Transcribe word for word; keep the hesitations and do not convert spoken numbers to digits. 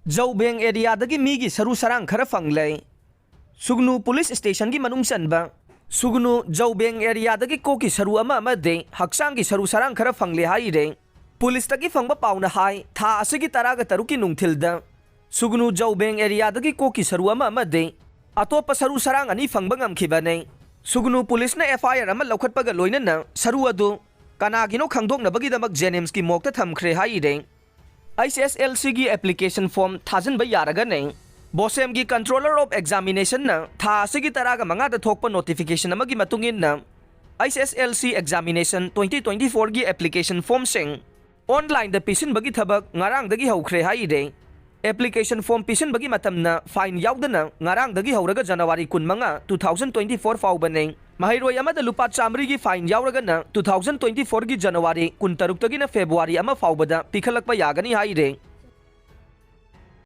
ꯖꯧꯕꯦꯡ ꯑꯦꯔꯤꯌꯥꯗꯒꯤ ꯃꯤꯒꯤ ꯁꯔꯨ ꯁꯔꯥꯡ ꯈꯔ ꯐꯪꯂꯦ꯫ ꯁꯨꯒꯅꯨ ꯄꯨꯂꯤꯁ ꯁ꯭ꯇꯦꯁꯟꯒꯤ ꯃꯅꯨꯡ ꯆꯟꯕ ꯁꯨꯒꯅꯨ ꯖꯧꯕꯦꯡ ꯑꯦꯔꯤꯌꯥꯗꯒꯤ ꯀꯣꯛꯀꯤ ꯁꯔꯨ ꯑꯃ ꯑꯃꯗꯤ ꯍꯛꯆꯥꯡꯒꯤ ꯁꯔꯨ ꯁꯔꯥꯡ ꯈꯔ ꯐꯪꯂꯦ ꯍꯥꯏꯔꯦ꯫ ꯄꯨꯂꯤꯁꯇꯒꯤ ꯐꯪꯕ ꯄꯥꯎꯅ ꯍꯥꯏ, ꯊꯥ ꯑꯁꯤꯒꯤ ꯇꯔꯥꯒ ꯇꯔꯨꯛꯀꯤ ꯅꯨꯡꯊꯤꯜꯗ ꯁꯨꯒꯅꯨ ꯖꯧꯕꯦꯡ ꯑꯦꯔꯤꯌꯥꯗꯒꯤ ꯀꯣꯛꯀꯤ ꯁꯔꯨ ꯑꯃ ꯑꯃꯗꯤ ꯑꯇꯣꯞꯄ ꯁꯔꯨ ꯁꯔꯥꯡ ꯑꯅꯤ ꯐꯪꯕ ꯉꯝꯈꯤꯕꯅꯤ꯫ ꯁꯨꯒꯅꯨ ꯄꯨꯂꯤꯁꯅ ꯑꯦꯐ ꯑꯥꯏ ꯑꯥꯔ ꯑꯃ ꯂꯧꯈꯠꯄꯒ ꯂꯣꯏꯅꯅ ꯁꯔꯨ ꯑꯗꯨ ꯀꯅꯥꯒꯤꯅꯣ ꯈꯪꯗꯣꯛꯅꯕꯒꯤꯗꯃꯛ ꯖꯦꯅꯤꯝꯁꯀꯤ ꯃꯣꯔꯒꯇ ꯊꯝꯈ꯭ꯔꯦ ꯍꯥꯏꯔꯦ꯫ ꯑꯩꯆ ꯑꯦꯁ ꯑꯦꯜ ꯁꯤꯒꯤ ꯑꯦꯄ꯭ꯂꯤꯀꯦꯁꯟ ꯐꯣꯔꯝ ꯊꯥꯖꯤꯟꯕ ꯌꯥꯔꯒꯅꯤ꯫ ꯕꯣꯁꯦꯝꯒꯤ Controller of Examinationꯅ ꯊꯥ ꯑꯁꯤꯒꯤ ꯇꯔꯥꯒ ꯃꯉꯥꯗ ꯊꯣꯛꯄ ꯅꯣꯇꯤꯐꯤꯀꯦꯁꯟ ꯑꯃꯒꯤ ꯃꯇꯨꯡ ꯏꯟꯅ, H S L C examination twenty twenty ꯐꯣꯔꯒꯤ ꯑꯦꯄ꯭ꯂꯤꯀꯦꯁꯟ ꯐꯣꯔꯝꯁꯤꯡ ꯑꯣꯟꯂꯥꯏꯟꯗ ꯄꯤꯁꯤꯟꯕꯒꯤ ꯊꯕꯛ ꯉꯔꯥꯡꯗꯒꯤ ꯍꯧꯈ꯭ꯔꯦ ꯍꯥꯏꯔꯦ꯫ ꯑꯦꯄ꯭ꯂꯤꯀꯦꯁꯟ ꯐꯣꯔꯝ ꯄꯤꯁꯤꯟꯕꯒꯤ ꯃꯇꯝꯅ ꯐꯥꯏꯟ ꯌꯥꯎꯗꯅ ꯉꯔꯥꯡꯗꯒꯤ ꯍꯧꯔꯒ ꯖꯅꯋꯥꯔꯤ ꯀꯨꯟꯃꯉꯥ, two thousand twenty four ꯐꯥꯎꯕꯅꯤ꯫ ꯃꯍꯩꯔꯣꯏ ꯑꯃꯗ ꯂꯨꯄꯥ ꯆꯥꯃꯔꯤꯒꯤ ꯐꯥꯏꯟ ꯌꯥꯎꯔꯒꯅ two thousand twenty fourꯒꯤ ꯖꯅꯋꯥꯔꯤ ꯀꯨꯟꯇꯔꯨꯛꯇꯒꯤꯅ ꯐꯦꯕ꯭ꯔꯨꯋꯥꯔꯤ ꯑꯃ ꯐꯥꯎꯕꯗ ꯄꯤꯈꯠꯂꯛꯄ ꯌꯥꯒꯅꯤ ꯍꯥꯏꯔꯦ꯫